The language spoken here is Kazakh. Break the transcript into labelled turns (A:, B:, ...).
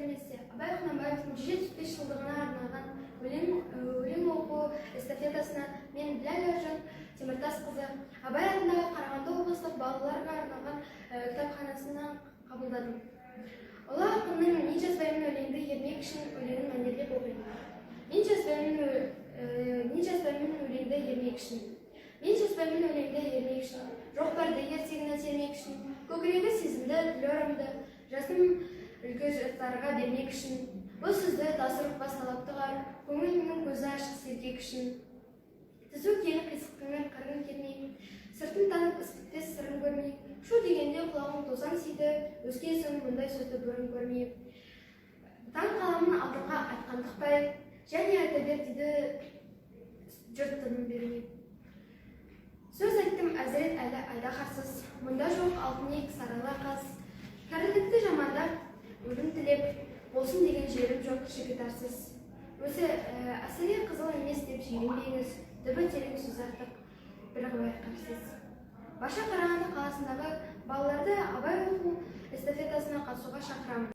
A: Сәлеметсіз. Абай Құнанбаевтың 175 жылдығына арналған өлең оқу эстафетасына мен, Біләл Ержан Теміртасқызы, Абай атындағы Қарағанды облыстық балаларға арналған кітапханасынан қабылдадым. Ұлы ақынның «Мен жазбаймын өлеңді ермек үшін» өлеңін мәнерлеп оқимын. Мен жазбаймын өлеңді ермек үшін. Мен жазбаймын өлеңді ермек үшін, жоқ барды ертегіні термек үшін, көкірегі сезімді, тілі орамды, жасым үлгі жастарға бермек үшін. Бұл сөзді тас ұрықпас талапты қар, көңілімнің көзі ашық сергек үшін. Түзу келіп қисық көңіл қырын келмей, сыртын танып, іс бітпес сырын көрмей, шу дегенде құлағым тозаң сиді, өскен соң мұндай сөзді бұрын көрмей. Таң қаламын алдыңға айтқан тықпай, және айта бер дейді жұрт тыным бермей. Сөз айттым, әзірет, әлі айдаһарсыз, мұнда жоқ алтын иек, сарыала қаз. Кәрілікті жамандап, өлім тілеп, болсын деген жерім жоқ жігіт арсыз. Өзі әсіре қызыл емес деп жиренбеңіз, түбі терең сөз артық бір байқарсыз. Барша Қарағанды қаласындағы балаларды Абай оқу эстафетасына қатысуға шақырамын.